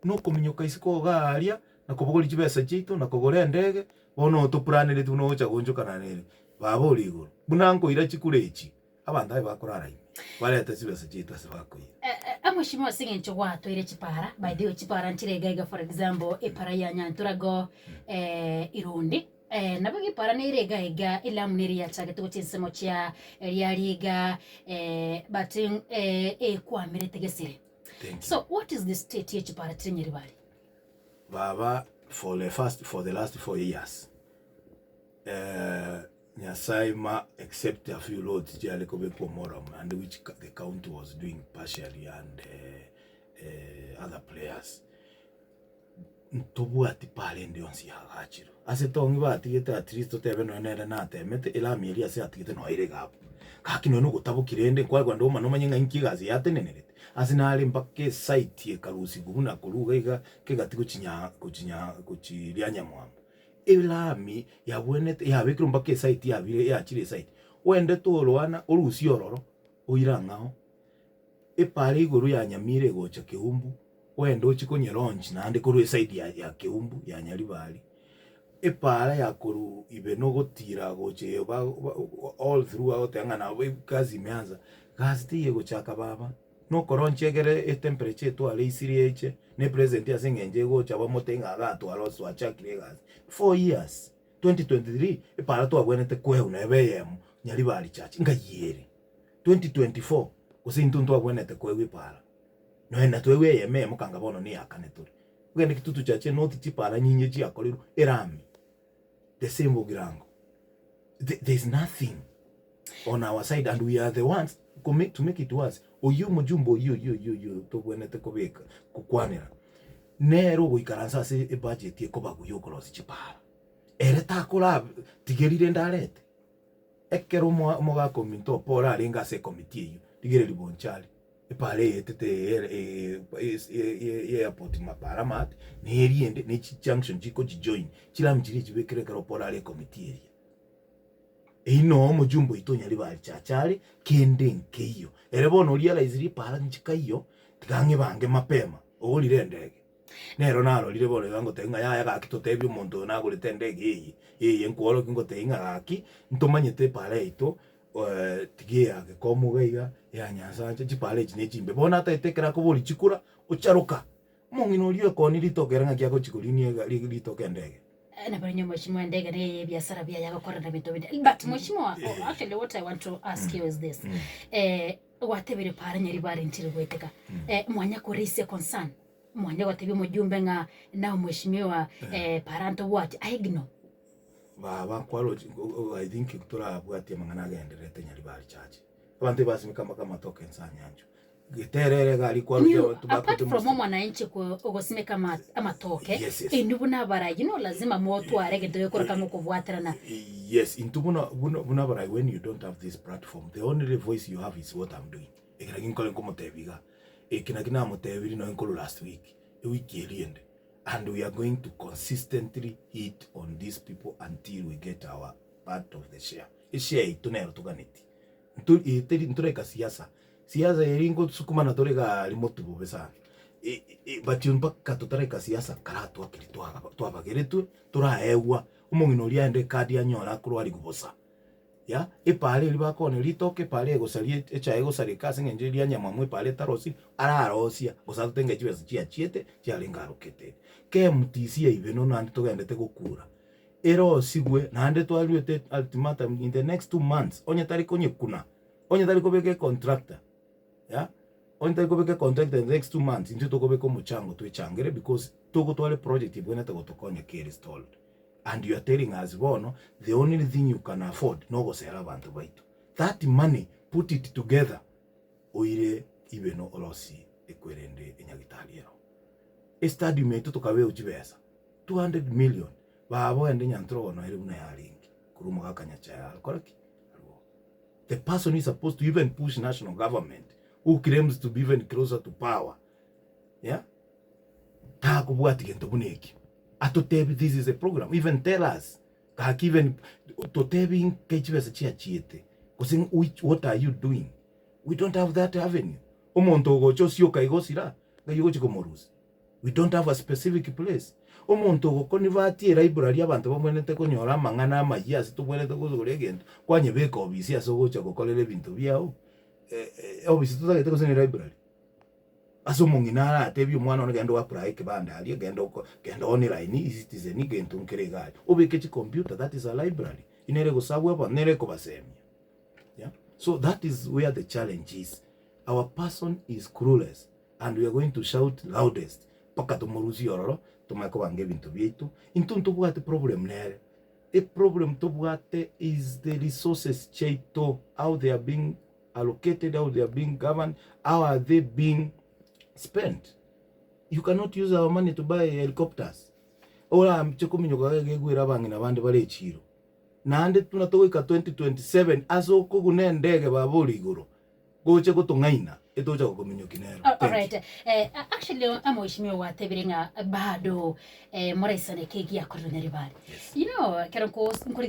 Nokominyoka isiko igaa aria, na kobogoria chibesa chiaito, na kogora endege, bono otopuranereti buna ogocha goonchokana nere. Baba ore igoro, buna nkoira chikura echi, abanto aye bakorara ime, barete chibesa chiaito ase bakoira. Mheshimiwa ase eng'encho gwatoire chipara, by the way chipara nchire iga iga for example, epara ya Nyanturago Irundi, nabo iga epara nere iga iga elamu nere yachagete gochia ensemo chia Riariga but ekwamerete gesere. Thank you. So what is the state ye chipara chire Nyaribari? Baba for the first for the last 4 years Nyasaye ma except a few roads chiare kobekwa murram and which the county was doing partially and other players. Ntobwati para ende yonsi yagachirwe. Ase tong'i batigete at least totebe nonya nere natemete elami eria ase atigete noyo ere iga abwo. Gaki nonya ogotaboki rende nkware kogenda omanye omanye ng'a inki egasi eye atenenerete. Ase nare mpaka esite ekarusigwa buna korwa iga iga kegati gochi nya gochi nya gochi ria nyamwamba. Elami yabwenerete yabekirwe mpaka esite yabire yachire esite. Oendete orwana orusie ororo oire ang'ao. Epara igoro ya Nyamira egocha Keumbu, oende ochie konyelaunch naende korwa eside ya ya Keumbu ya Nyaribari. Epara ya korwa Ibeno gotira gocha eyo ba ba all through agoteba ng'a nabo egasi imeanza, gasi teiyo egochaka baba, nokolaunch egere etemperature etware isiri eche, na epresident ase eng'encho egocha bamotebie ng'a igaa twarosi twachakire egasi. 4 years, 2023, epara twabwenerete koegwa neba eyemo Nyaribari church, ng'ai ere? 2024 gose intwe ntwabwenerete koegwa epaara, nonya natwegwe eyemo eyemo kanga bono neyakane tore. Ogende Kitutu Church North chipaara nyinge chiakorirwe erami, the same Bogirango. The there is nothing on our side and we are the ones kome to make it worse, oyio omojumbe oyio oyio oyio oyio tobwenerete kobeka kokwanera, nere ogoikaransa ase ebudget ekobagu ya okorosia chipaara. Ere takora tiga rende arete. Ekero omogaka ominto o Paul arenge ase ekomiti eyio, rigereria Bonchari, epaara eyetete y'airport mapara amaate, na eria ende, ne chijunction chikochijoin, chilami chiria echibekire ekero Paul are ekomiti eria. Eyio noo omojumbe oito Nyaribari Chacha are, kende nkeiyo. Ere bono orealize ripaara nchikaiyo, tiga ng'ebange mapema, ogorire endege. Nero narorire bono iga ngotebia ng'a yaya gaki totebie omonto oyo nagorete endege eye, eye nkworokia ngotebia ng'a gaki ntomanyete epaara yaito tiga eya Gekomu iga iga, eya Nyansacha, chipaara echi ne chimbe. Bono atagete ekero akoboria chikura, ocharoka, omong'ina oria oekoonia ritoke ere ng'aki agochi korinia ega ri ritoke endege. Nabo rinya mheshimiwa endege neye ebiasara biaye agokora na ebinto binde. But mheshimiwa, oh, actually what I want to ask you is this. Eh, gwatebire para Nyaribari ntiri goeteka. Eh, mwanya ko raise a concern. Mwanya gotebia omojumbe ng'a now mheshimiwa eh, para ntobwati. I ignore. Baba nkwarochi I think torabwatie amang'ana agendererete Nyaribari church. Abanto ebasimeka mpaka amatoke ense anyanchwa. Geterere iga aria kwarochi New, abanto apart bakote from mostre. omwananchi ogosimeka amatoke, Yes, yes. inwe buna abarai, you know lazima motware egento gekoroka ng'a okobwaterana. Yes, intwe buna buna buna abarai when you don't have this platform, the only voice you have is what I'm doing. Eke naki nkore nkomotebia iga, eke naki namotebirie nonye nkorwa last week, ewiki eria ende, and we are going to consistently hit on these people until we get our part of the share. Eshare yaito nero toganetie. Nto eh teri ntoreka siasa, siasa eri ngosukumana tore iga aria motwe bobe sana, but mpaka totareka siasa karatwakire twagaba twabageretwe, toraegwa, omong'ina oria aende ekadi anyore akorwariwa bosa, ya, epaara eria bakoonia ritoke, epaara egosaria echae egosareka ase eng'encho eria nyamwamu epaara etarosiri, ararosia, gose atotenge chibesa chiachiete chiarenge allocated. KMTC yaibe nono naende togendete gokura. Erosigwe, naende twaruete ultimatum in the next 2 months, onye tari konyekuna, onye tari kobeka econtractor, ya, onye tari kobeka econtractor in the next 2 months, intwe tokobeka omochango twechangere because togotwara eproject ebwenerete gotokonya kere stalled. And you are telling us bono, the only thing you can afford nogosera abanto baito. That money, put it together, oire ibeno orosie ekwerende enyagitari ero. Estadium yaito tokabeo chibesa, 200 million, Baba ogende nyantrogo noere buna yarenge korwa omogaka Nyachae akora ki? Arwo. The person who is supposed to even push national government who claims to be even closer to power yeah takobwati gento buna ekio. Atotebi this is a program even tell us gaki even totebi nkai chibesa chiachiete gose which what are you doing? We don't have that avenue. Omonto ogocha osioka iga osira ng'ai ogochi komorusia? We don't have a specific place. Omonto ogokonivati elibrary abanto babwenerete konyora amang'ana amayia ase tobwenerete kogora egento, kwanyebeka obisi ase ogocha gokorera ebinto biao, obisi totagete gose ne library? Ase omong'ina aratebie omwana one genda oapply ekebande aria, genda oko genda online, eCitizen, gento nkere iga aria. Obeke chicomputer, that is a library. Nere egosabwa abanto, nere ekobasemia. Yeah, so that is where the challenge is. Our person is clueless and we are going to shout loudest mpaka tomorusie ororo tomanye kobanga ebinto biaito. Intwe ntobwate problem nere, eproblem tobwate is the resources chiaito, how they are being allocated, how they are being governed, how are they being spent. You cannot use our money to buy helicopters. Oramche kominyoka gegwere abang'ina bande bare echiro. Naende buna togoika 2027 ase okoguna endege baba ore igoro gocha gotong'aina etocha gokominyokia nero. All Thank you. right. Actually omoishimiwa gwatebire ng'a bado moraisane eke giakorire Nyaribari. Yes. You know, ekero nko- nkorigereria.